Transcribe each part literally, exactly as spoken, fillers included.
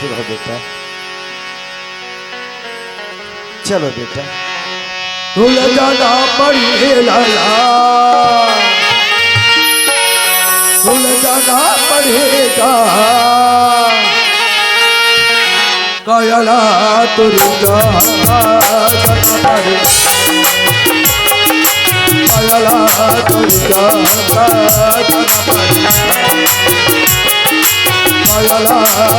रहो बेटा, चलो बेटा। तुला जाना पड़ेगा लाला, तुला जाना पड़ेगा। कायला तुला जाना पड़ेगा। कायला तुला जाना पड़ेगा। कायला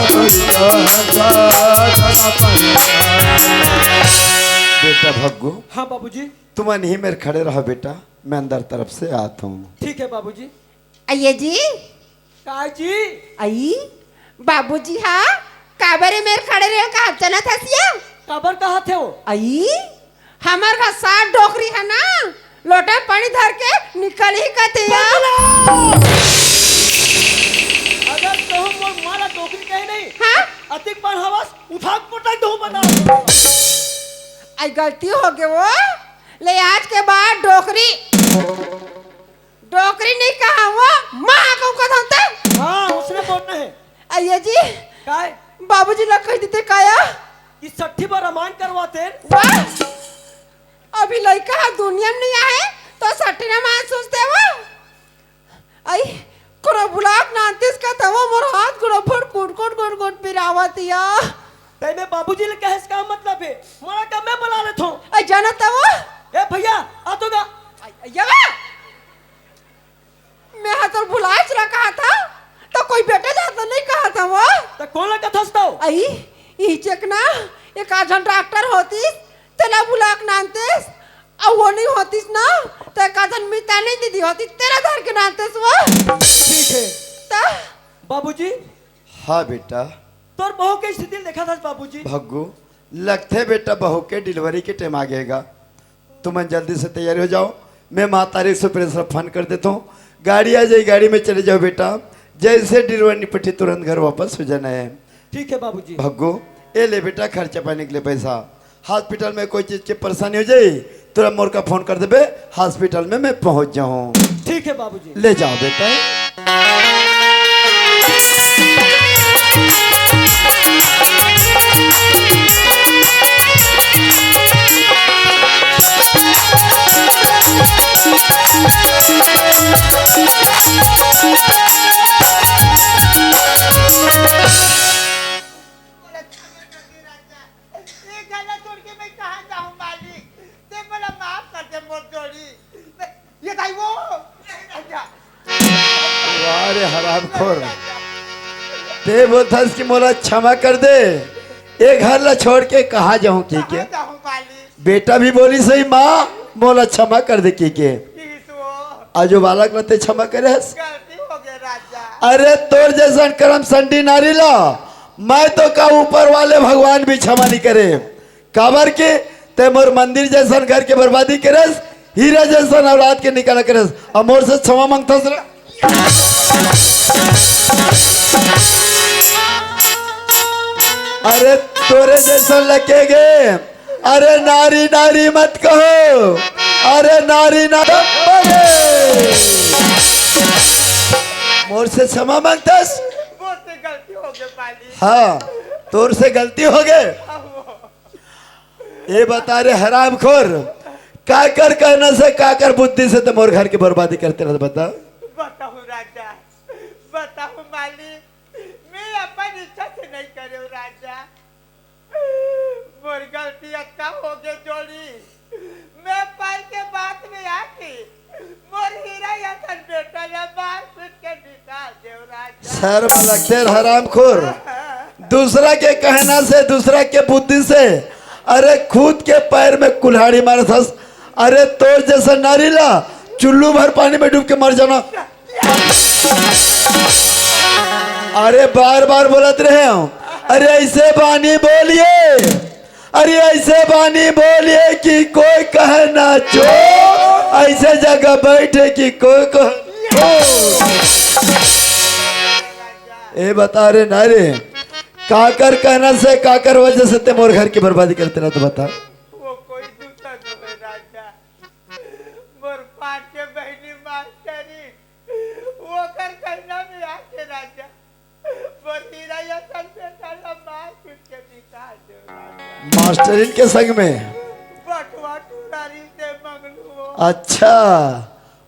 तुला जाना पड़ेगा। बेटा भग्गू, हाँ बाबूजी। तुमन इही मेर खड़े रहो बेटा, मैं अंदर तरफ से आत हूँ। ठीक है बाबूजी। अइया जी। का जी? अई, बाबूजी हा काबर ए मेर खड़े रहे, का चलत हस या? काबर कहत हे वो? अई, हमर घर सात डोकरी हे ना, लोटा पानी धर के निकलही कथे या। अगर कहूँ मोर माँ ला डोकरी कहे नहीं, हाँ? अतिक बार हवस उठा के पटक दूँ बता। अई गलती हो गे वो, ले आज के बाद डोकरी, डोकरी नहीं कहा वो, माँ कहूँ कथन ते। हाँ, उसने बोलना है। अइया जी, काय? बाबूजी ला कहि देते काया? कि सट्ठी बार रमान करवाते। वाह! अभी लइका ह दुनिया में नहीं आए, तो सट्ठी रमान सोचते वो। अई, कोनो बुलाक नानतीस का तवा मोर हाथ गोड़ भर कोट कोट कोट कोट पिरावत या। तै में बाबूजी ले कहे से का मतलब है? मोला का मैं बुला लेत हूँ। अई, जाना तवा? ए भैया, आ तो गा। अई, अइया बा। मैं हा तोर भुलाइच ला कहा था, तो कोई बेटा जात नहीं कहा था वो। तो कौन ला कथस तो? अई, ई चेक ना, एक आध जन डॉक्टर होतीस, तेला बुलाक नानतेस, अउ वो नहीं होतीस ना, तो एक आध जन मितानी दीदी होती, तेला धर के नानतेस वो। ठीक है। ता? बाबूजी। हाँ बेटा। तोर बहू के स्थिति देखा था बाबूजी। भग्गू, लगथे बेटा बहू के डिलीवरी के टाइम आ गएगा। तुमन जल्दी से तैयारी हो जाओ, मैं माँ तारीख से प्रेस ला फोन कर देता हूँ, गाड़ी आ जाए, गाड़ी में चले जाओ बेटा। जैसे डिलीवरी निपटी तुरंत घर वापस हो जाना है। ठीक है बाबूजी। भग्गू, ए ले बेटा खर्चा पानी के लिए पैसा। हॉस्पिटल में कोई चीज के परेशानी हो जाए, तुरंत मोर का फोन कर देबे, हॉस्पिटल में मैं पहुंच जाऊं। ठीक है बाबूजी। ले जाओ बेटा। ए, घर ला छोड़ के मैं कहाँ जाहूँ मालिक? ते मोला माफ कर दे मोर जोड़ी। मैं, ये दाई वो। अच्छा। वाह रे हरामखोर। ते बोलथस कि मोला क्षमा कर दे। ए घर ला छोड़ के कहाँ जाहूँ कहिके? कहाँ जाहूँ मालिक? बेटा भी बोलिस हे माँ, मोला क्षमा कर दे कहिके। किस वो? अउ जो बालक ला ते क्षमा करे हस? गलती हो गया राजा। अरे तोर जैसन करम संडी नारी ला मैं तो का ऊपर वाले भगवान भी क्षमा नहीं करे। काबर के ते मोर मंदिर जैसन घर के बर्बादी करस, हीरा जैसन औलाद के निकाला करस, अउ मोर से क्षमा मांगथस रे। अरे तोरे जैसन लगे गे, अरे नारी नारी मत कहो, अरे नारी ना। मोर से क्षमा मांगथस? मोर से गलती हो गई मालिक। हाँ, तोर से गलती हो गई। हाँ, वो। ए बता रे हरामखोर, काकर कहना से, काकर बुद्धि से ते मोर घर के बर्बादी करते रहत बता? बताओ राजा, बताओ मालिक, मैं अपन इच्छा से नहीं करे हूँ राजा, मोर गलती अतका हो गए जोड़ी, मैं पल के बात में आके मोर हीरा असन बेटा ला मार पीट के निकाल देव राजा। शर्म लगते हरामखोर, दूसरा के कहना से, दूसरा के बुद्धि से, अरे खुद के पैर में कुल्हाड़ी मारत हस। अरे तोर जैसा नारी ला चुल्लू भर पानी में डूब के मर जाना। अरे बार बार बोलत रहे हूँ, अरे ऐसे बानी बोलिए, अरे ऐसे बानी बोलिए कि कोई कहे ना चो, ऐसे जगह बैठे कि कोई कहे। ए बता रे ना रे, काकर कहना से, काकर वजह से ते मोर घर की बर्बादी करते ना, तो बता। वो कोई दूसरा नोहे राजा, मोर पाट के बहनी मास्टरी, वो कर कहना में आके राजा, गोरी रही असन बेटा ला मार पीट के निकाल दे राजा। मास्टरिन के संग में। बटवा टुरारी से मंगलू हो। अच्छा,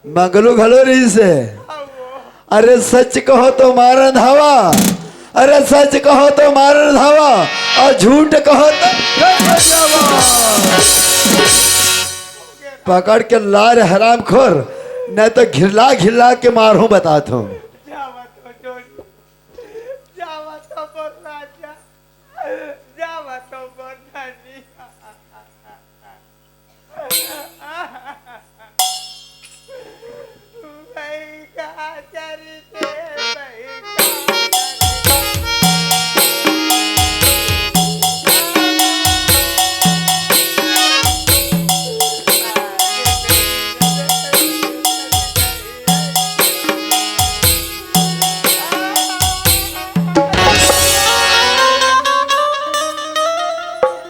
मंगलू घलो रही से। हाँ वो। अरे सच कहो तो मारन धावा, अरे सच कहो तो मारन धावा, अउ झूठ कहो तो पकड़ के लार हरामखोर, नहीं तो घिरला घिरला के मारहूं, बतात हूं। जावा तो जोड़ी, जावा तो बोल राजा, जावा तो बोल धनी।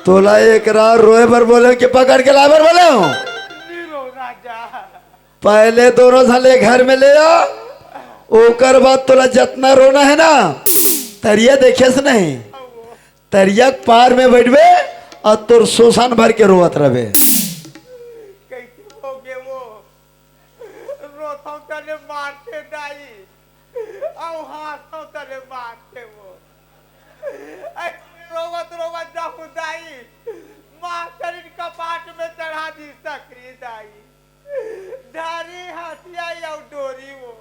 तोला एकरा रोए बर बोले कि पकड़ के लाए बर बोले हो? नी रो राजा। पहले दोनों झन ले घर में ले आ, ओकर बाद तोला जतना रोना हे ना, तरिया देखे से नहीं, तरिया के पार में बैठबे अउ तोर सोसन भर के रोवत रहबे। कैसे हो गे वो? रोथव तले मारथे दाई, अउ हांसथव तले मारथे वो। ऐसे रोवत रोवत जाहूं दाई, मास्टरिन कपाट में चढ़ा दी सकरी दाई। धारी हंसिया अउ डोरी वो,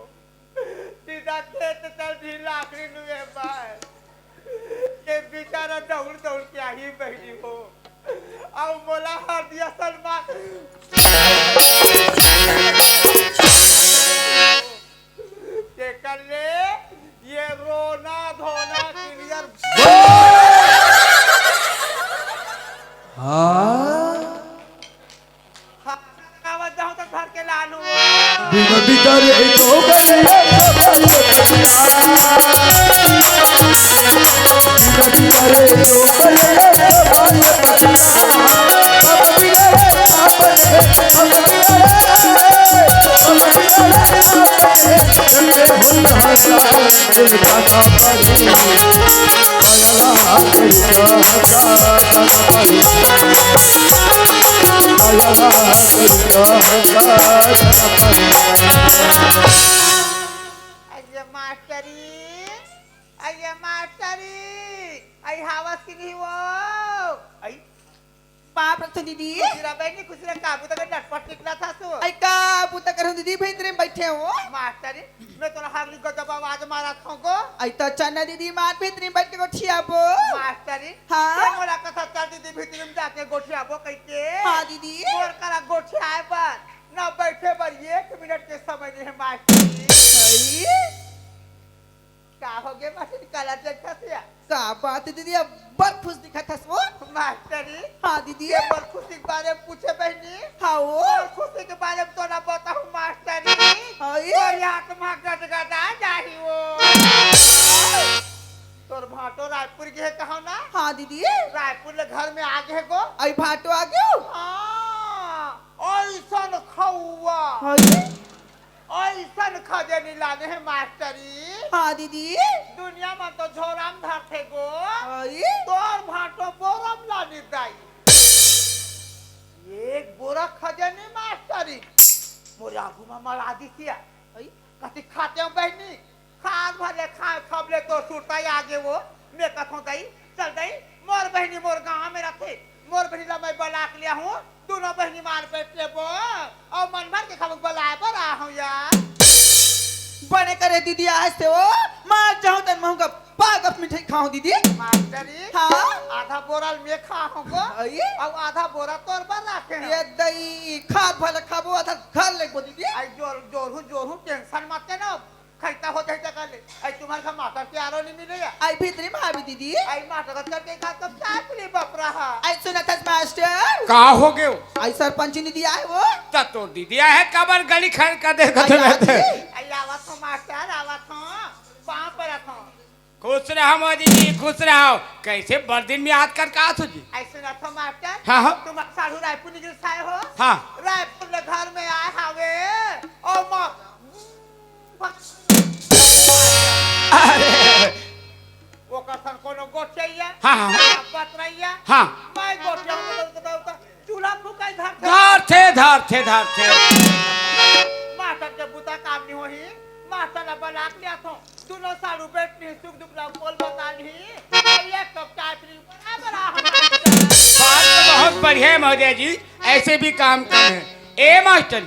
सीधा खेत चल दी लाकड़ी नुए बाय। ये बेचारा दौड़ दौड़ के आही बहिनी हो, अउ मोला हर दिया सलमान। तेकर ले ये रोना धोना क्लियर। हाँ। हाँ, लगावत जाहूं त घर के लानू। बिना बिचारे तो गले बिना बिचारे तो गले अइया मास्टरी, अइया मास्टरी, अई हावस कि नहीं वो? अई बाप रे दीदी। खुशी रह बहिनी, खुशी रह, का बुता के डटपट निकलत हस। अई का बुता करहूं दीदी, भीतरे में बैठे हो। मास्टरी, मैं तोला हगली गजब आवाज मारत हूं गो। अई तो चन्ना दीदी मार भीतरे में बैठ के गोठियाबो। मास्टरी, हाँ? ये मोला कथा चल दीदी भीतरे में जाके गोठियाबो कहिके। हाँ दीदी। मोर करा गोठियाए बर, ना बैठे बर एक मिनट के समय नहीं है मास्टरी। अई? का हो गे मास्टरी, काला देखत हस या? का बात है दीदी, अब्बड़ खुश दिखत हस वो। मास्टरी, हाँ दीदी। ये मोर खुशी के बारे में पूछे बहिनी। हाँ वो। मोर खुशी के बारे में तोला बताहूं मास्टरी। हाँ ये। तोर आत्मा गदगदा जाही वो। तोर भांटो रायपुर गे हे कहो ना? हाँ दीदी। रायपुर ले घर में आ गे हे गो। अई भांटो आ गे हो? हाँ, अइसन खउआ। हाँ ये। अइसन खजेनी लाने हे मास्टरी। हाँ दीदी। दुनिया म तो झोरा म धरथे गो। अई? तोर भांटो बोरा म लाने दाई। एक बोरा खजेनी मास्टरी। मोर आगू म मड़ा दिसिया। अई? कथी खाते हो बहिनी? खात भर ले खाए खब ले तो सुरता आगे वो। मैं कथों दाई, चल दाई, मोर बहिनी मोर गांव में रथे। मोर बहिनी ला मैं बला के लिया हूं, दूनों बहिनी मार बैठ लेबो, अउ मन भर के खाबो, बलाए बर आ हूं यार। बने करे दीदी, आज से वो मार जाहूं तन महूं का पागप मिठाई खाहूं दीदी। मास्टरी, हाँ? आधा बोरा ल मैं खा हूं गो, अई? अउ आधा बोरा तोर बर राखे हूं। ये दई, खा भले खाबो, आधा घर लेगबो दीदी। अई जोर, जोर हूं, जोर हूं, tension मत लेना। खैता हो जाए जगह ले। अई तुम्हार घर मास्टर के आरो नहीं मिले या? अई भीतरी में आबी दीदी। अई मास्टर का चल के खा तब चाय पी ले बपरा हा। अई सुनत हस मास्टर? का हो गयो? अई सरपंच दीदी आए वो। त तोर दीदी आए हे, काबर गली खड़ कर दे अई कथन आती। अई आवत हो मास्टर, आवत हो। पाँव परत हो। खुश रहो मोदी जी, खुश रहो। कैसे बड़ दिन में याद कर का आथो जी? अई सुनत हो मास्टर? हाँ, हाँ। तुम साढ़ू रायपुर निकल से आए हो? हाँ। रायपुर ले घर में आए हावे। ओ माँ अरे, गोठिया, हाँ, हाँ। बतरैया, हाँ। मैं गोठिया हूँ, तो, तो, तो, चूल्हा फुकाई धर थे। धर थे, धर थे, धर थे। मास्टर के बुता काम नहीं होही, मास्टर ला बलाक लिया थो। दोनों साढ़ू बैठ नहीं, सुख दुख ला बोल बता नहीं। अब एक कप चाय पी, बड़ा, बड़ा हम बात तो बहुत बढ़िया है महोदय जी, ऐसे भी काम कम है। ए मास्टर,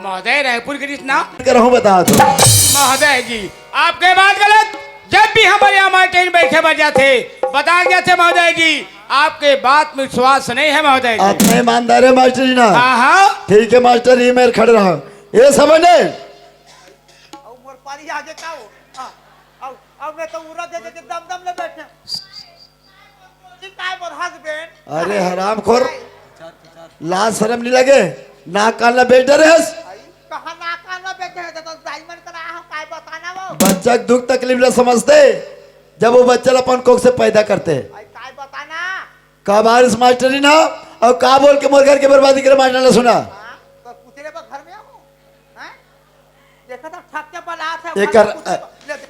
महोदय रायपुर गिरीश ना करहूँ बता दो। महोदय जी, आपके बात गलत। जब भी हमारे यहाँ मास्टर बैठे बन जाते, बता जाते महोदय जी, आपके बात में विश्वास नहीं है महोदय जी। आप तो ईमानदार है मास्टर जी ना। हाँ, हाँ। ठीक है मास्टर, ये मेरे खड़े रहा। ये समझ नहीं। अब मोर पारी आगे का हो? हाँ, अब, अब मैं तो उड़ा दे के दम दम ले बैठे। ये काय मोर husband? अरे हरामखोर, लाज शर्म नहीं लगे? नाक कान ला बेच डरे हस। कहाँ नाक कान ला बेच डरे? तो diamond करा हो, काय बताना वो? बच्चा के दुख तकलीफ ला समझते, जब वो बच्चा ला अपन कोख से पैदा करते। आई काय बताना? का बारिश मास्टरी ना, और का बोल के मोर घर के बर्बादी करे मास्टर ला सुना। हाँ, तो पूछ ले बा घर में हो, हैं? देखा था ठक के बलात है, एकर, घर में पूछ ले बा। ले दे।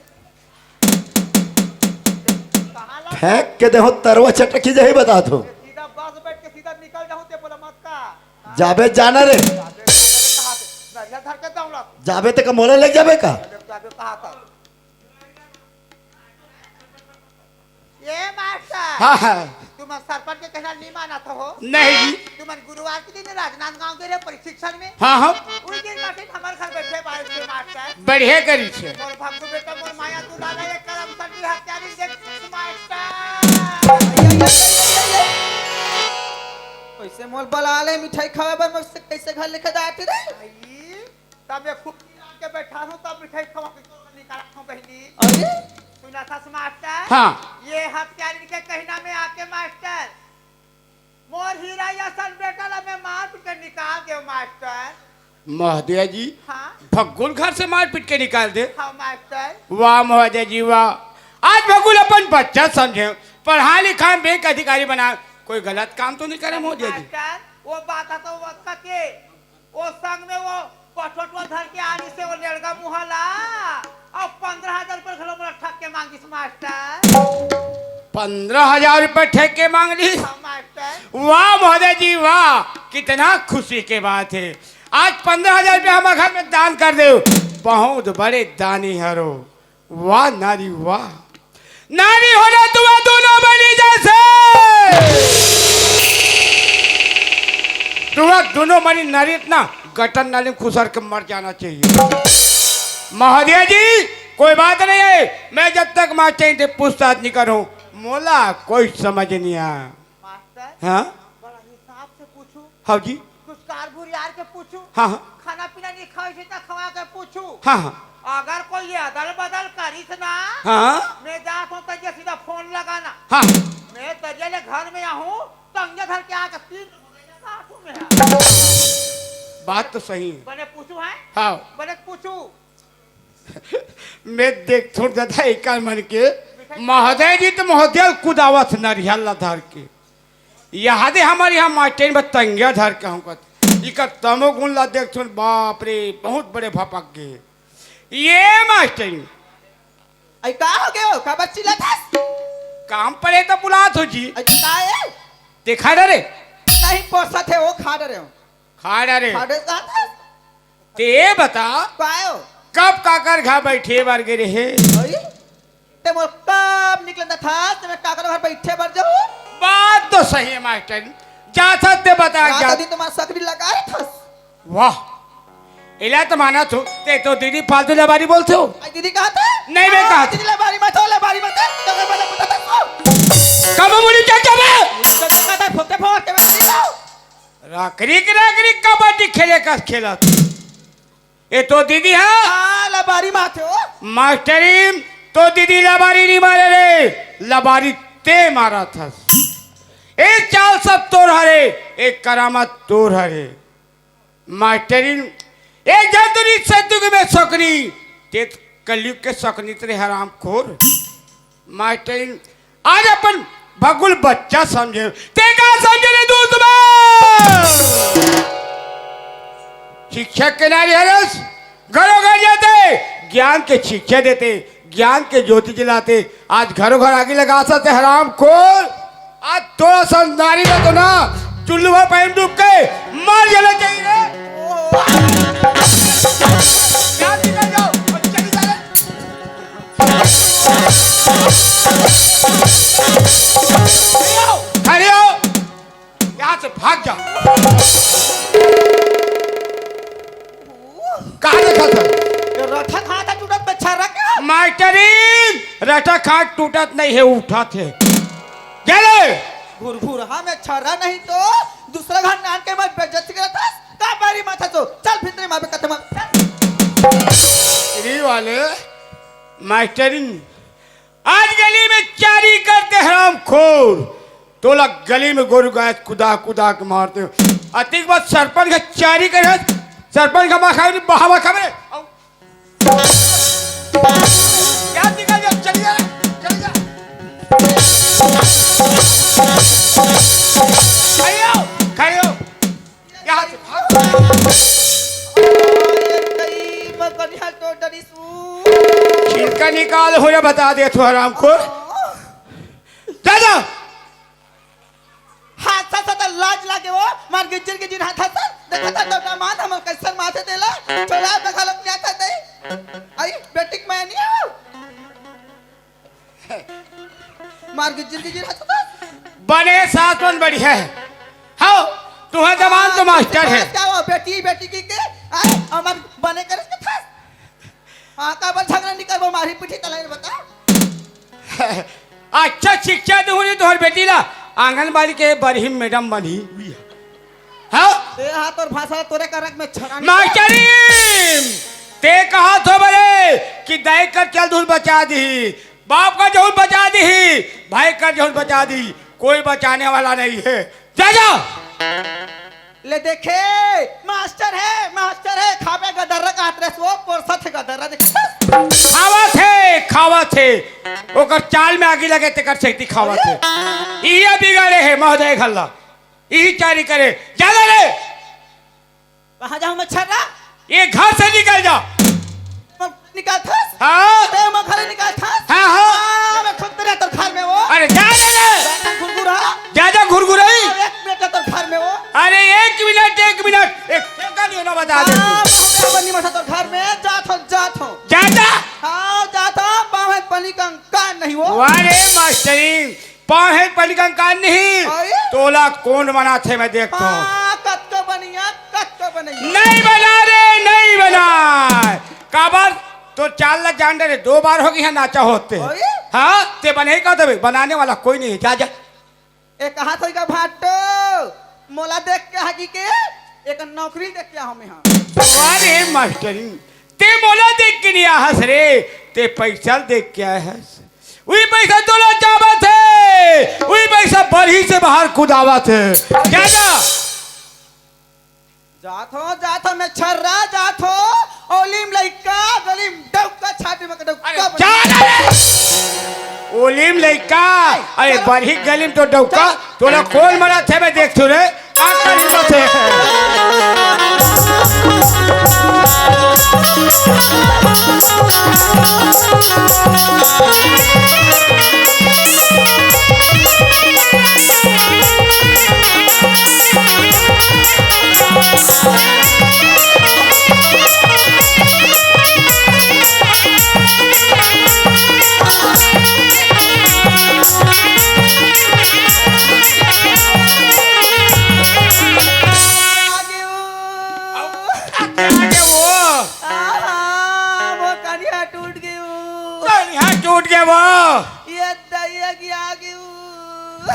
कहाँ ला फेंक के देहो तरवा चटकी जाही बता थो। सीधा बस बैठ के सीधा निकल जाऊँ ते बोला मत का। जाबे जाना रे। जाबे, जाबे कहाँ से? नरिया धर के दौड़त। जाबे ते का मोला ले जाबे का? जाबे, जाबे कहाँ था? ये मास्टर। हाँ, हाँ। तुम सरपंच के कहना नहीं माना था हो? नहीं। तुम गुरुवार के दिन राजनांदगांव के रहे प्रशिक्षण में। हाँ, हाँ। उस दिन मास्टर हमारे घर बैठे बारिश के मास्टर। बढ़िया करी छे। मोर भंगू बेटा, मोर माया दुलारा, ये करम संगी हत्यारी देख मास्टर। कैसे मोल बला ले मिठाई खावे बर, मैं कैसे घर लेके जाती रे? आई, तब ये खूब के बैठा हूँ, तब मिठाई खवा के निकाला हूँ बहनी। अरे? सुना था मास्टर? हाँ। ये हत्यारिन के कहना में आके मास्टर, मोर हीरा असन बेटा ला मैं मार पीट के निकाल दे मास्टर। महोदय जी, हाँ। भग्गुल घर से मार पीट के निकाल दे। हाँ मास्टर। वाह महोदय जी वाह, आज भग्गुल अपन बच्चा समझे, पढ़ा लिखा बैंक अधिकारी बना, कोई गलत काम तो नहीं करे महोदय जी? मास्टर, वो बात है तो वो कते वो संग में वो पठोटवा धर के आनी से वो लेड़गा मुहाला, और पन्द्रह हजार रुपये घलो मोला ठग के मांगिस मास्टर। पन्द्रह हजार रुपये ठग के मांग ली? हाँ मास्टर। वाह महोदय जी वाह, कितना खुशी के बात है। आज पन्द्रह हजार रुपये हमारे घर में दान कर दे, बहुत बड़े दानी हरो। वाह नारी वाह, नारी होना तुम दोनों बनी जैसे, तुम दोनों बनी नारी इतना गटर नाली में खुसर के मर जाना चाहिए। महोदय जी, कोई बात नहीं है, मैं जब तक मास्टर से पूछताछ नहीं करूँ, मोला कोई समझ नहीं आया। मास्टर, हाँ? बड़ा हिसाब से पूछू। हाँ जी। कुछ कार भुरियार के पूछू। हाँ, हाँ। खाना पीना नहीं खावे से तो खवा के पूछू। हाँ, हाँ। अगर कोई ये अदल बदल करिस ना, हाँ। मैं जात हूँ तजिया सीधा फोन लगाना। हाँ। मैं तजिया ले घर में आहूँ, तंगे धर के आके तीन सासू में है। बात तो सही है। बने पूछू है? हाँ। बने पूछू। मैं देखथों दादा एकर मन के, महोदय जी तो महोदय कुदावत नरिहल ला धर के। यहाँ दे हमारे यहाँ मास्टर में तंगिया धर के हम कहते। इकर तमो गुण ला देखथों, बाप रे, बहुत बड़े भपक गए। ये मास्टर। अरे का हो गयो? का बच्ची ला धस? काम पड़े तो बुलात हो जी। अरे का है? देखा डरे? नहीं पोसत है, वो खा डरे हो। खा डरे। खा डरे का था? ते बता, कायो? कब काकर घर बैठे बर गे रहे? अरे, ते मोर कब निकलना था, ते मैं काकर घर बैठे बर जाऊँ? बात तो सही है मास्टर, जा सकते बता रात जा। दिन तुम्हारा सकरी लगा रहा था। वाह, इला तो माना तू, ते तो दीदी फालतू लबारी बोलते हो। आई दीदी कहा था? नहीं, मैं कहा था। दीदी लबारी मत हो, लबारी मत हो, तो मैं बता, बता, बता। कब मुड़ी चल जाबे? मुड़ी चल जाबे, फोटे फोड़ के मैं नहीं जाऊँ। राकरी के राकरी कबड्डी खेले का खेला तू। ये तो दीदी है। हाँ, लबारी मारते हो। मास्टरी, तो दीदी लबारी नहीं मारे रे, लबारी ते मारा था। एक चाल सब तोर हरे, एक करामत तोर हरे। मास्टरी, एक जंतुरी सतयुग में सकनी, ते कलयुग के सकनी तेरे हरामखोर। मास्टरी, आज अपन भगुल बच्चा समझे, ते का समझे रे दूध में? शिक्षक के नारी हरस, घरों घर जाते, ज्ञान के शिक्षा देते, ज्ञान के ज्योति जलाते, आज घरों घर आगी लगाथस ते हरामखोर। आज तोला संदारी ला तो ना, चुल्लू भर पानी डूब के मर जाना चाहिए रे। ज्ञान निकल जाओ, और चली जा रे। खड़े हो, यहाँ से भाग जा। कहाँ देखा था? ये रट्ठा खात टूटत बच्चा रहा क्या? मास्टरीन, रट्ठा खात टूटत नहीं है, उठत हे। गेले। घुरघुरहा में छर्रा नहीं तो दूसरा घर नान के मत बेइज्जती करत हस। का बारी माथा तो चल भीतरे माबे कथे माबे। री वाले मास्टरीन, आज गली में चारी करते हरामखोर। तोला गली में गोरू गाय कुदा कुदा के मारते हो। अतिक बात सरपंच का चारी करे, सरपंच का माँ खावे, बहावा खावे। क्या निकल जा, चली जा, चली जा। खड़े हो, खड़े हो। यहाँ से भाग। अरे, कई मकनिया तो डरी सू। छिलका निकाल हो या बता दे तू हरामखोर। जा, जा। हाथ सा सा लाज लागे वो, मार गिज्जिर गिज्जिर हाथ सा। देखा था तो दामाद हमर कैसन माथे देला, छोरा पे घलक नहीं आता तई। आई, बेटी के मैं नहीं हूँ। मार गिज्जिर गिज्जिर हाथ सा। बने सास मन बढ़िया है। हाँ, तुम्हें जवान तो मास्टर है। क्या वो बेटी, बेटी की के? आई, हमर बने करे के था। हाँ, काबर झगड़ा नहीं करबो, मारी पीठी तलाई बता। अच्छा शिक्षा दूँ नहीं तोहर बेटी ला, आंगनबाड़ी के बरही मैडम बनही। हाँ? ते हाँ, तोर भाषा तोरे करक में छरा नहीं। मास्टरीन, ते कहा थो बरे कि दाई कर चल धूल बचा दी, बाप का जहूर बचा दी, भाई का जहूर बचा दी, कोई बचाने वाला नहीं है। जा, जा। ले देखे, मास्टर है, मास्टर है, खाबे गदर्रा का हाथ रे सो, पोरसा थे गदर्रा देखे। खावत हे, खावत हे। ओकर चाल में आगी लगे, तेकर सेती खावत हे। इहे बिगाड़े हे, महोदय घल्ला। इही चारी करे। जा ले रे। कहाँ जाऊँ मैं छर्रा? ये घर से निकल जा। निकाल था? हाँ। ते मैं घर निकाल था? हाँ, हाँ। हाँ, मैं खुद तेरे तो घर में वो। अरे जा, जा, जा। बेटा घुरघुरा। जा, जा, घुरघुराई। हाँ, एक मिनट तो घर में वो। अरे एक मिनट, एक मिनट, एक सेकंड, ये ना बता दे तू। हाँ, मैं बनी मसा तो घर में, जा थो, जा थो। जा, जा। हाँ, जा थो, पाँव है पनी कंकान नहीं वो। वाह रे मास्टरीन, पाँव है पनी कंकान नहीं। अरे? तोला कौन बनाथे मैं देखथों। हाँ, कतको बनिया, कतको बनिया। नहीं बना रे, नहीं बना। काबर? तो चाल ला जान डरे, दो बार हो गई है नाचा होते। अरे? हाँ, ते बने का देवे, बनाने वाला कोई नहीं है। जा, जा। ए, कहा थोई का भाटो, मोला देख के हागी के, एक नौकरी देख के आओ मैं हाँ। वाह रे मास्टरी, ते मोला देख के नहीं आहस रे, ते पैसा देख के आए हस। वही पैसा तोला चाबत है, वही पैसा बरही से बाहर कुदावत है। जा, जा। जात हो, जात हो, मैं छर्रा जात हो। ओलिम लइका, गलिम डौका, छाती में अरे, डौका जा ना रे। ओलिम लइका, अरे, चलो। बरही गलिम तो डौका, चलो। तोला कौन मरा थे, मैं देख तू रे। का करी बसे? आगे वो। आहा, वो कनिहा टूट गई वो। कनिहा टूट गया वो। ये दैया की आगे वो।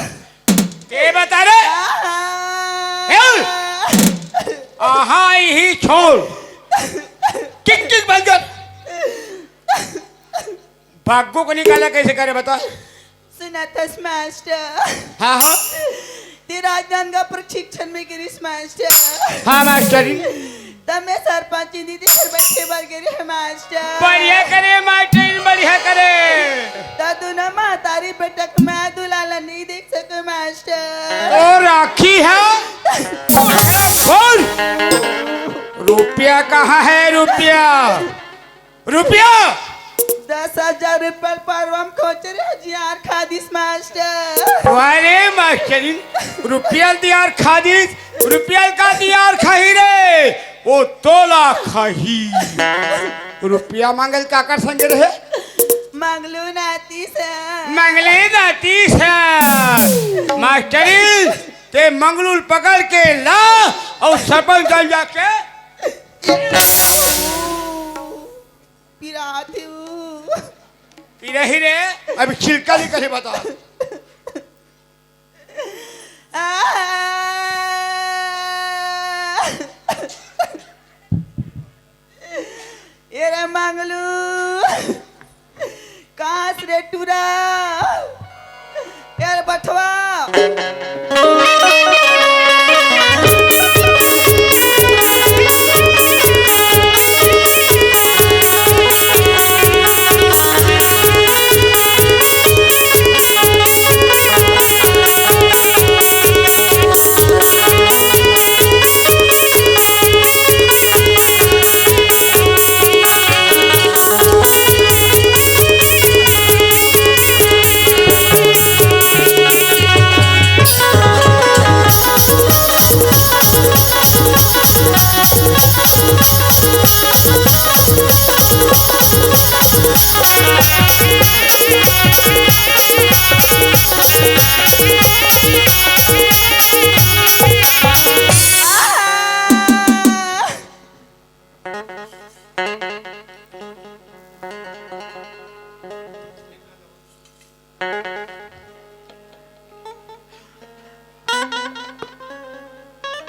ते बता रे। आहा। हे! आहा, ही छोड़। किक किक बंजर। भाग्गो को निकाला कैसे करे बता? सुना थस मास्टर। हाँ, हाँ। ते राजनांदगांव प्रशिक्षण में गिरिस मास्टर। हाँ, मास्टरी। तब मैं सरपंच दीदी घर बैठे बर गिरे है मास्टर। बढ़िया करे मास्टरी, बढ़िया करे। दादू ना महतारी बेटा को मैं दुलाला नहीं देख सके मास्टर। ओ राखी है। कौन? रुपया कहाँ है, रुपया? रुपया? दस हजार रुपया परवा म खोचे रहेंव, जियार खा दिस मास्टर। वाह रे मास्टरिन, रुपया ल जियार खा दिस, रुपया ल का जियार खाही रे, ओ तोला खाही। रुपया मांगे ल काकर संगे रहे? मंगलू नाती से। मंगलू नाती से। मास्टरिन, तें मंगलू ल पकड़ के ला अउ सरपंच कन जाके पिरात हे वो। पिरही रे, अभी छिलका निकले बता। आ, ए रे मंगलू, कहाँ हस रे टूरा? ए रे बठवा।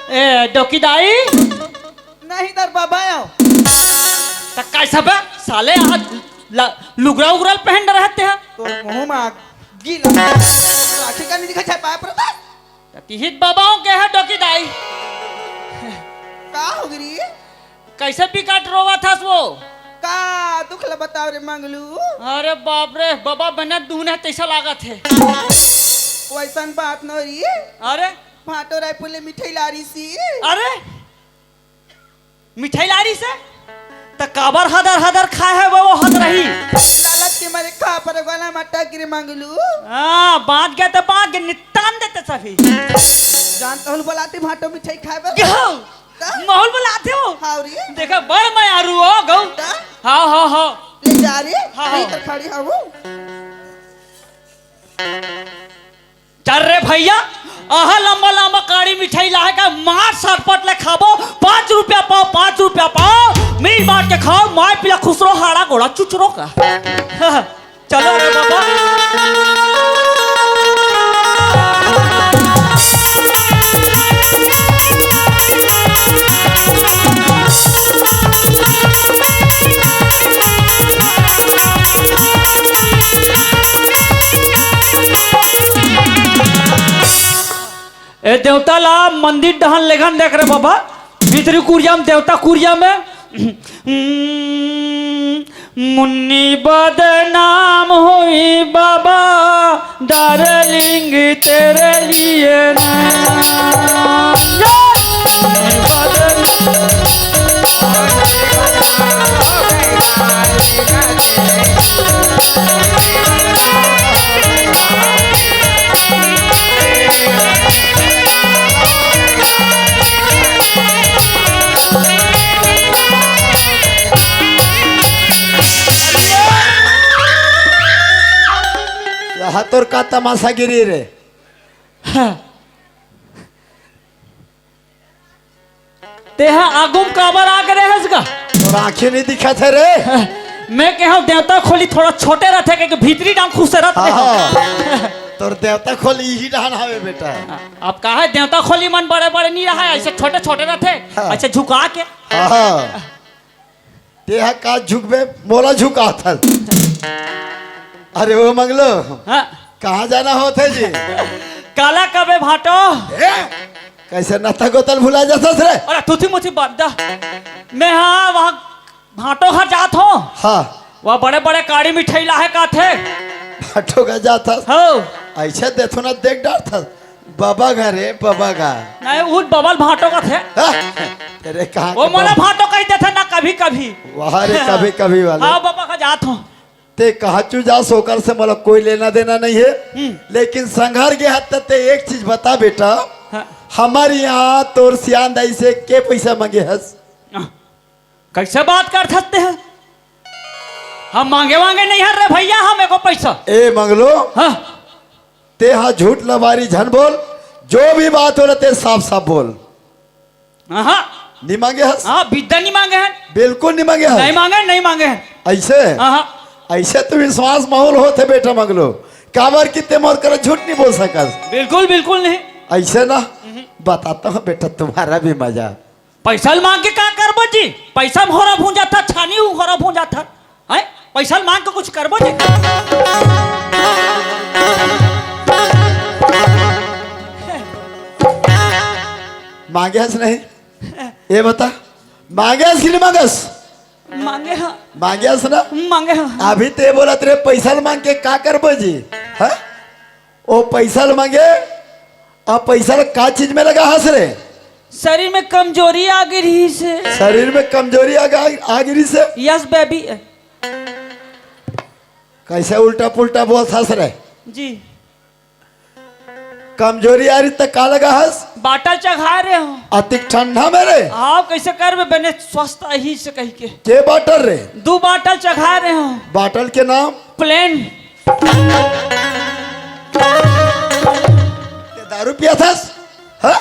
ए, डोकी दाई? नहीं दर बाबा आओ। त कैसा बे? साले आज ल-, लुगरा उगरा ल पहन रहते हैं। तोर मुंह में आगी लगा। राखी का नहीं दिखा छापा है परदा? त तिहित बाबा हो के है डोकी दाई। का हो गिरी? कैसे बिकट रोवत हस वो? का दुख ल बताओ रे मंगलू? अरे बाप रे, बाबा बनत दुहने तैसा लागत हे। वैसन बात न रही। अरे? भाटो रायपुर ले मिठाई लारी सी। अरे? मिठाई लारी से? त काबर हदर हदर खाए है वो, वो हद रही। लालच के मारे खा पर गला मटा गिरे मंगलू। हाँ, बांच गया त बांच गया, नितान देते सभी। जान तहुल बोलाती भाटो मिठाई खाए बर। माहौल बोलाते हो? हाँ रे। देखा, बड़ मयारू हो गऊ। हाँ, हाँ, हाँ। ले जा रे। हाँ, हाँ। कर खड़ी हाँ वो। चल रे भैया, आहा लंबा लंबा काड़ी मिठाई लाहे का, मार सरपट ले खाबो, पाँच रुपया पाव, पाँच रुपया पाव, मिल बांट के खाओ, माय पिला खुसरो, हाड़ा गोड़ा चुचरो का। चलो रे बाबा। ए देवता ला मंदिर डहन लेगन देख रे बाबा, भीतरी कुरिया में, देवता कुरिया में। मुन्नी बदनाम होई बाबा, डार्लिंग तेरे लिए ना। यहाँ तोर का तमाशागिरी रे? हाँ। तेहा आगू म काबर आ गे रहेस गा? तोर आँखी नहीं दिखत हे रे। मैं कहूँ देवता खोली थोड़ा छोटे रथे, कहिके भीतरी डांग खुसे रथे। हाँ। तोर देवता खोली इही डहन हवे बेटा। अब का हे, देवता खोली मन बड़े बड़े नहीं रहा, ऐसे छोटे छोटे रथे, हाँ। ऐसे झुका के। हाँ। तेहा का झुकबे, मोला झुकात हस। अरे वो मंगलू, हाँ। कहाँ जाना होथे जी? काला कबे भाटो? ए, कैसे नता गोतल भुला जाथस रे? अरे तुथी मुथी बात दा। मैं हाँ वहाँ भाटो घर जात हो। हाँ। वहाँ बड़े बड़े काड़ी मिठाई लाहे का थे। भाटो घर जाथस? हो। ऐसे देथो ना देख डारथस। बाबा घर रे, बाबा घर। नहीं, उन बबल भाटो का थे। हाँ? तेरे कहाँ वो के मोला बाबा? भाटो कही देथे ना कभी कभी। वहाँ रे, कभी कभी वाले। हाँ, बाबा का जात हो। ते कहाचू जास, ओकर से मोला कोई लेना देना नहीं है। हम्म। लेकिन संघर गे हस त ते एक चीज बता बेटा, हाँ। हमर यहाँ तोर सियान दाई से के पैसा मांगे हस? हाँ। कैसे बात करथस ते ह? हम मांगे वांगे नहीं हन रे भैया, हम एको पैसा। ए मंगलू, हाँ। ते हा झूठ लबारी झन बोल, जो भी बात हो रहा ते साफ साफ बोल। हाँ। नी मांगे हस? हाँ, बिद्दा नी मांगे हन। बिल्कुल नी मांगे हस। नहीं मांगे, नहीं मांगे हन। ऐसे? हाँ। ऐसे तो विश्वास माहौल होथे बेटा मंगलू, काबर कि ते मोर करा झूठ नी बोल सकस। बिल्कुल, बिल्कुल नहीं। ऐसे ना? बताता हूँ बेटा, तुम्हारा भी मजा। पैसा ल मांग के का करबो जी? पैसा म होरा भूंजा था, छानी हूँ होरा भूंजा था। हैं? पैसा ल मांग के कुछ करबो जी? मांगे हस नहीं? ये बता, मांगे हस कि नहीं मांगस? मांगे हाँ। मांगे हस ना? मांगे हाँ। अभी ते बोला तेरे पैसा ल मांग के का करबो जी? हाँ? ओ पैसा ल मांगे, अब पैसा ल का चीज में लगा हस रे? शरीर में कमजोरी आ गे रहिस हे। शरीर में कमजोरी आ गे, आ गे रहिस हे? Yes baby. कैसे उल्टा पुल्टा बोलत हस रे? जी। कमजोरी आ रही त का लगा हस? बाटल चघा रहे हो। अतिक ठंडा में रे? आओ कैसे करबे बने स्वस्थ अही से कह के। के बाटल रे? दू बाटल चघा रहे हो। बाटल के नाम? प्लेन। ते दारू पिया थस? हाँ?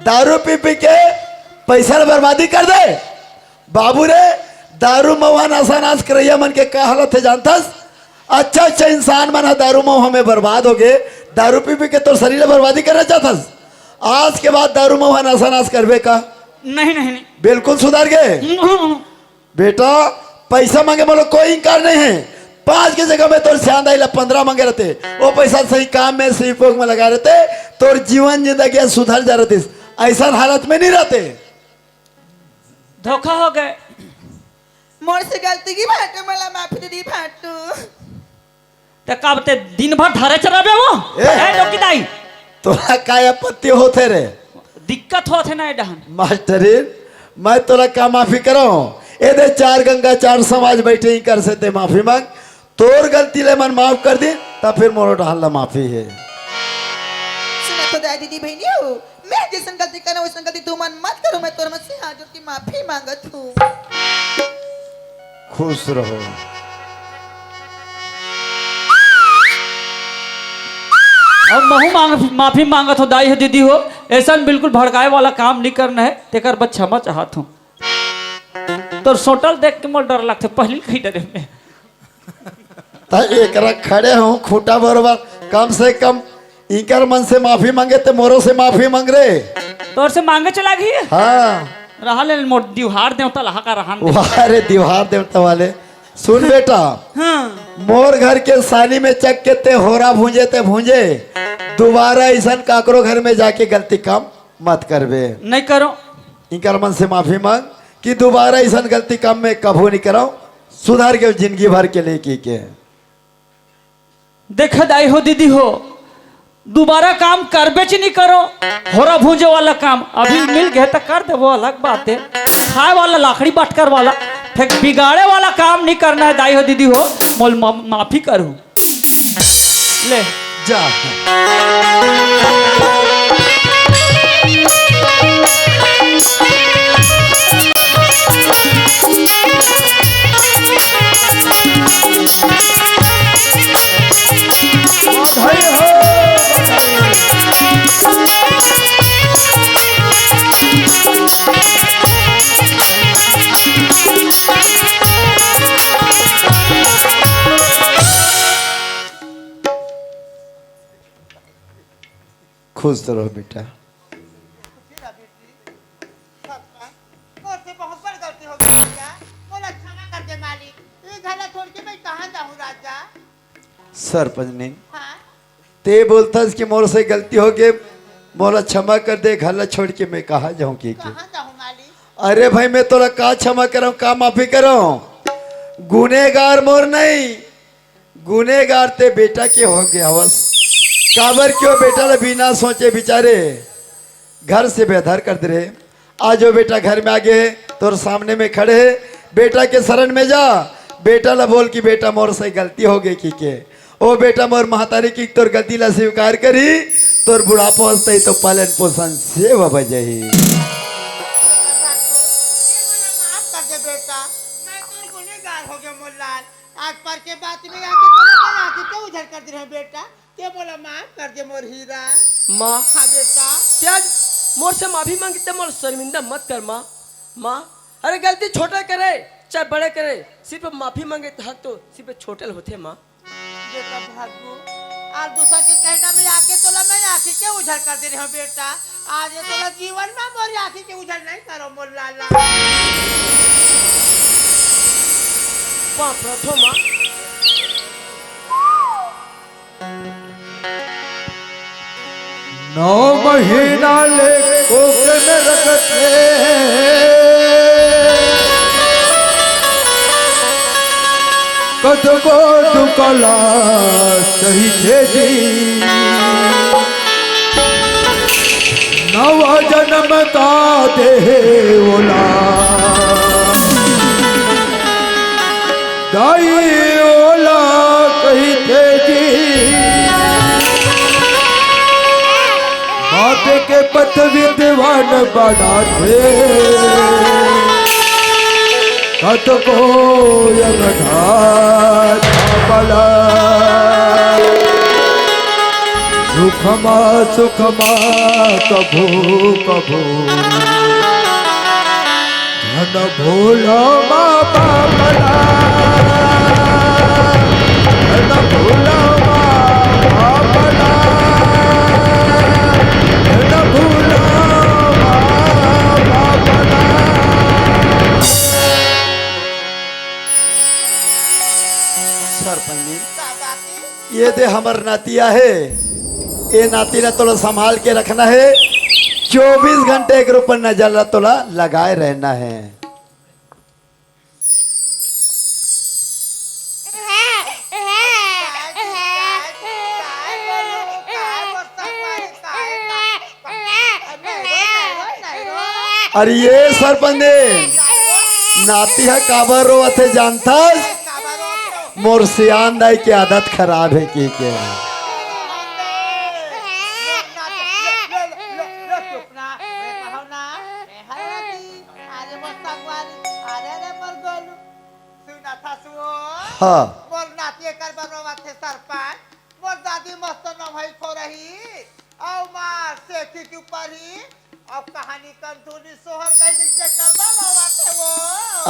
दारू पी पी के पैसा ल बर्बादी कर दे। बाबू रे, दारू महुआ नशा नाश करैया मन के का हालत हे जानथस? अच्छा अच्छा इंसान मन ह दारू महुआ में बर्बाद हो गे, दारू पी पी के तोर शरीर ल बर्बादी करना चाहथस? आज के बाद दारू महुआ नशा नाश करबे का? नहीं, नहीं, नहीं। बिल्कुल सुधर गे। हम्म। बेटा, पैसा मांगे मोला कोई इनकार नहीं है। पाँच के जगह में तोर सियान दाई ला पन्द्रह मांगे रहते, वो पैसा सही काम में, सही उपयोग में लगा रहते, तोर जीवन जिंदगी सुधर जा रहतिस। ऐसा हालत में नहीं रहते। धोखा हो गए। मोर से गलती की भांटू, मोला माफी दे दी भांटू। त का बते दिन भर धरे चलाबे वो? ए! ए, डोकी दाई। तोला का आपत्ति होथे रे? दिक्कत होथे ना ए डहन। मास्टरीन, मैं तोला का माफी करंव? ए दे चार गंगा चार समाज बैठे ही कर से ते माफी मांग। तोर गलती ले मन माफ कर दी, त फिर मोरो डहन ला माफी हे। सुना तो दाई दीदी बहनी हो, मैं जैसन गलती करंव वैसन गलती तुमन मत करो, मैं तोर मन से हाथ जोड़ के माफी मांगत हूँ। खुश रहो। अब महू मांग, माफी मांगत हो दाई हो दीदी हो, ऐसन बिल्कुल भड़काए वाला काम नहीं करना है, तेकर बर क्षमा चाहत हूँ। तोर सोटल देख के मोर डर लगथे, पहली कहीं डरे में। त एकरा खड़े हूँ खूंटा बरोबर, कम से कम इनकर मन से माफी मांगे ते मोरो से माफी मांग रे। तोर से मांगे चला गई? हाँ। रहा ले मोर दिवहार देवता लहा का रहन दे। वाह रे दिवहार देवता वाले। सुन बेटा, हाँ। मोर घर के सानी में चक के ते होरा भूंजे ते भूंजे, दोबारा ऐसन काकरो घर में जाके गलती काम मत करबे। नहीं करो। इनकर मन से माफी मांग कि दोबारा ऐसन गलती काम में कभू नहीं करंव, सुधर के जिंदगी भर के लेके के। देखे दाई हो दीदी हो, दोबारा काम करबे च नहीं करो। होरा भूंजे वाला काम अभी मिल गए त कर देबो, अलग बात है। खाए वाला लाकड़ी बटकर वाला, फेर बिगाड़े वाला काम नहीं करना है दाई हो दीदी हो, मोल मा-, माफी करू। ले। जा। खुश रहो बेटा। मोर से बहुत बड़ गलती हो गई भैया, मोला क्षमा कर दे मालिक। ये घर ला छोड़ के मैं कहाँ जाऊँ राजा? सरपंचनी, हाँ? ते बोलथस कि मोर से गलती हो गई, मोला क्षमा कर दे, घर ला छोड़ के मैं कहाँ जाऊँ के, के? कहाँ जाऊँ मालिक? अरे भाई, मैं तोला का क्षमा करंव, का माफी करंव? गुनेगार मोर नहीं, गुनेगार ते बेटा के हो गया हवस। काबर क्यों बेटा ला बिना सोचे बिचारे घर से बेदर कर दे रहे। आज वो बेटा घर में आ गए, तोर सामने में खड़े है, बेटा के शरण में जा, बेटा ला बोल कि बेटा मोर से गलती हो गई कहिके। ओ बेटा मोर महतारी कि तोर गलती ला स्वीकार करी, तोर बुढ़ापा होवत ही तो पालन पोषण सेवा बजही। माफ कर दे बेटा, मैं तोर गुनहगार हो गया मोर लाल। आज पर के बात में आके तोला मैं आके के उझल कर दे रहे बेटा। के मोला माफ कर दे मोर हीरा। माँ, हाँ बेटा। ते आज मोर से माफी मांगे ते मोर शर्मिंदा मत कर माँ। माँ, अरे गलती छोटे करे चाहे बड़े करे, सिर्फ माफी मांगे ते हक तो सिर्फ छोटे ल होथे माँ। बेटा भागू, आज दूसर के कहना में आके तोला मैं आँखी के उझल कर दे रहे हूँ बेटा। आज ये तोला जीवन में मोर आँखी के उझल नहीं करो मोर लाला। पाँव परत हों माँ। नौ महीना ले कोख में रखत हे, कतको दुख ला सहिथे जी। नवा जनम का देहे ओला, दाई ओला कहिथे जी। बाप के पत विद्वान बनाथे, कतको यमधार बला। सुखमा सुखमा कभू कभू धन भूलो माँ बाप ला, धन भूलो माँ बाप ला, धन भूलो माँ बाप ला। सरपंच जी, का बात है? ये दे हमर नाती आहे, ये नाती ला तोला संभाल के रखना है, चौबीस घंटे एक ऊपर नजर ला तोला लगाए रहना है। अरे ये सरपंच जी, नाती ह काबर रोवत हे जानथस? मोर सियान दाई के आदत खराब हे कहिके। हाँ। मोर नाती एकर बर रोवत हे सरपंच। मोर दादी मस्त नम्हई खो रही, अउ मार सेखी के ऊपर ही, अब कहानी कंधूनी सोहर गई, जैसे करबा बाबा थे वो।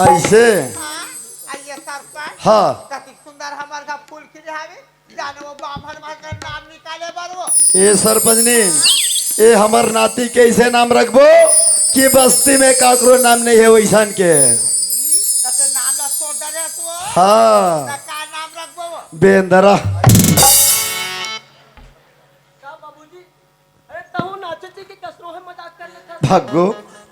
ऐसे? हाँ, आइए सरपंच। हाँ। कति सुंदर हमर घर फूल खिले हावे, जाने वो बाम्हन मार कर नाम निकाले बर वो। ए सरपंचनी, ए हमर नाती के ऐसे नाम रखबो कि बस्ती में काकरो नाम नहीं है वैसन के। कते नाम ला सोच डरे तो। हाँ। त का नाम रखबो वो? बेंदरा। का बाबूजी? अरे तहू नाचत जी के कसरो है, मजाक कर लेता। भागो,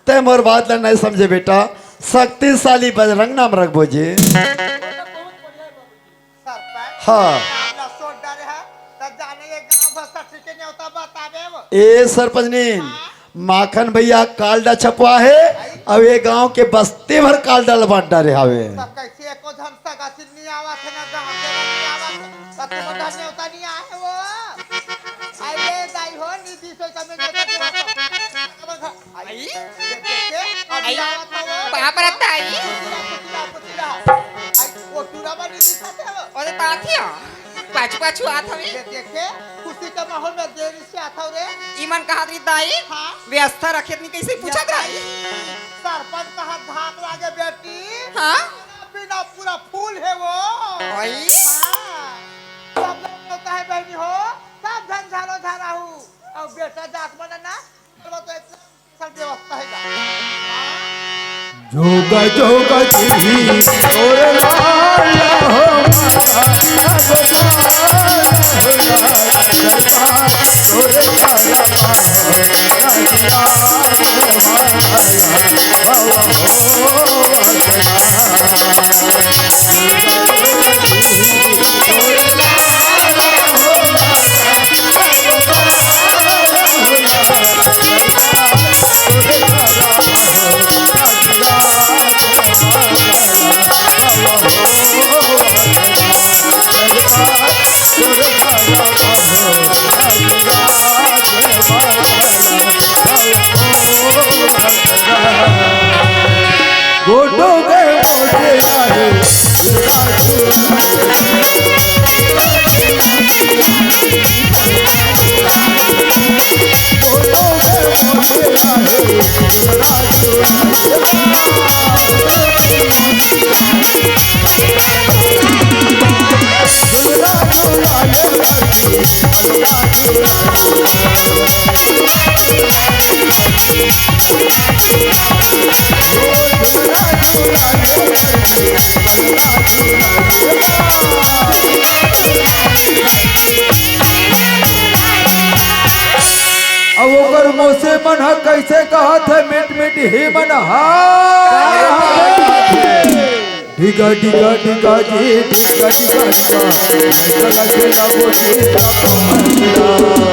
तै मोर बात ला नहीं समझे बेटा। शक्तिशाली बजरंग नाम रखबो जी। सरपंच, हाँ। नाम ला सोच डारे है, त जाने ये गांव भर सठी के न्योता बतावे वो। ए सरपंचनी, हाँ? माखन भैया कार्ड छपवा हे, अब ये गांव के बस्ती भर कार्ड ल बांट डारे हावे। त कैसे एको झन सगा नहीं आवत हे ना, गाँव के नहीं आवत हे, त तुम घर न्योता नहीं आए वो। अरे दाई हो, निधि सोई का में न्योता देवा तो। आई? ये देखे, अभी आई? आवत हे वो। बाप रे दाई। पुतिला, पुतिला, पुतिला। आई, वो टूरा बा निधि साथे वो। अरे बात ही हो। पाछू पाछू आत हवे। ये देखे, खुशी के माहौल में देरी से आत हवे रे। इमन कहा री दाई? हाँ। व्यवस्था रखे नहीं कैसे पूछत रही? सरपंच कहा धाक लागे बेटी। हाँ? बिना पूरा फूल है वो। भाई। हाँ। सब लोग होता है बहनी हो, सब झन झारो झारा हूँ। और बेटा जात बना ना, चलो तो एक सब व्यवस्था है का? जोगा जोगा जी, और लाल हो माता, अब लाल हो लाल, तोरे तारा अब ओकर मौसी मन ह कइसे कहत हे, मीठ मीठ ही मन ह। डिगा, डिगा, डिगा जी, डिगा, डिगा, डिगा। लगा के लगो जी, लगो।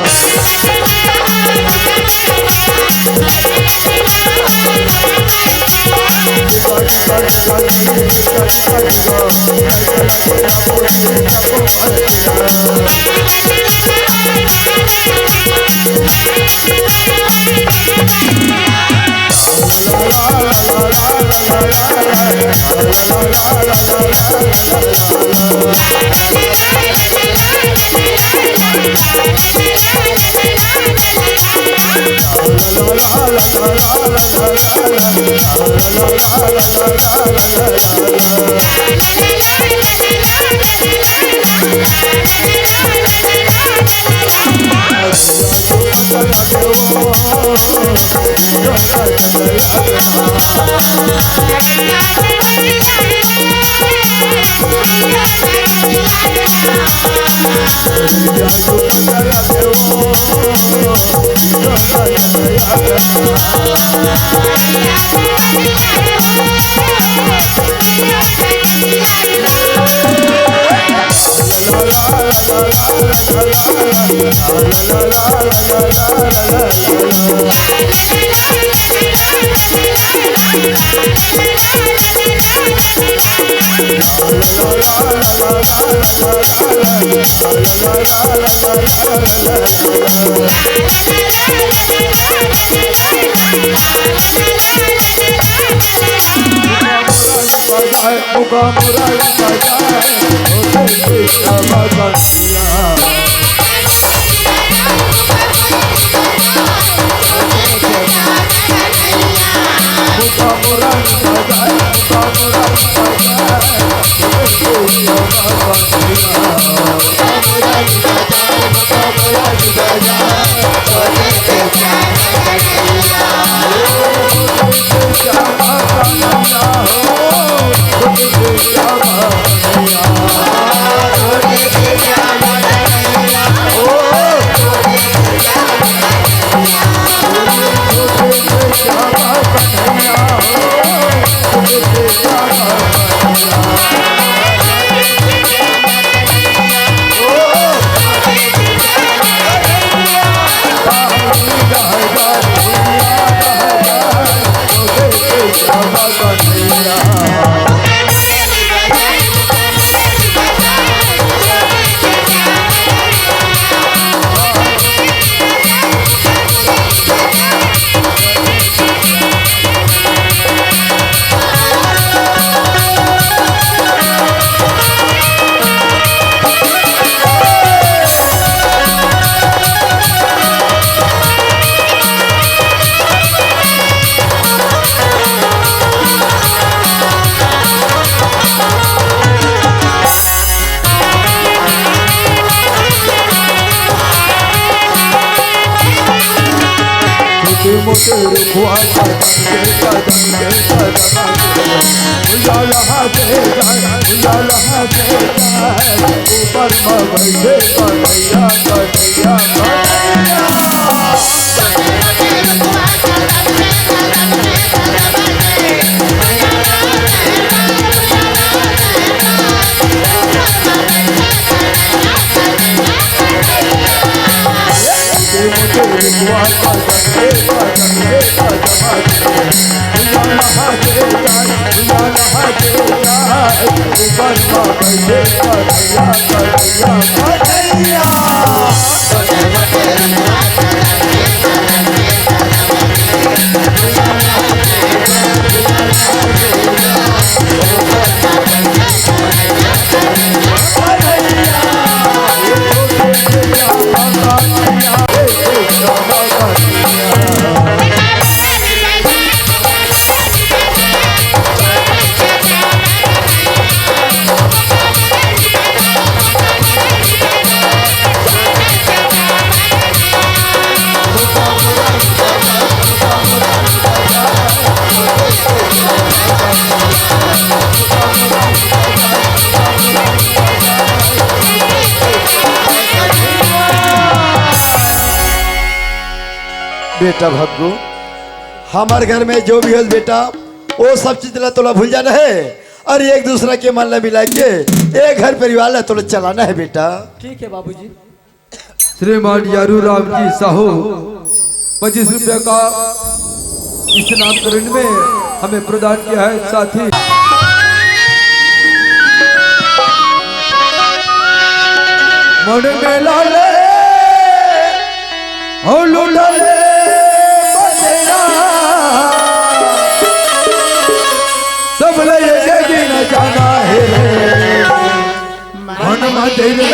बेटा भग्गू, हमर घर में जो भी होय बेटा, वो सब चीज ला तोला भूल जाना हे अउ एक दूसरा के मन ला मिला के एक घर परिवार ला तोला चलाना हे बेटा। ठीक है बाबूजी। श्रीमान यारू राम जी साहू पच्चीस रुपया का इस नामकरण में हमें प्रदान किया है। साथी मन में लाले हो लुटले बसेरा, सब ले ये दिन जाना है रे। मन मंदिर में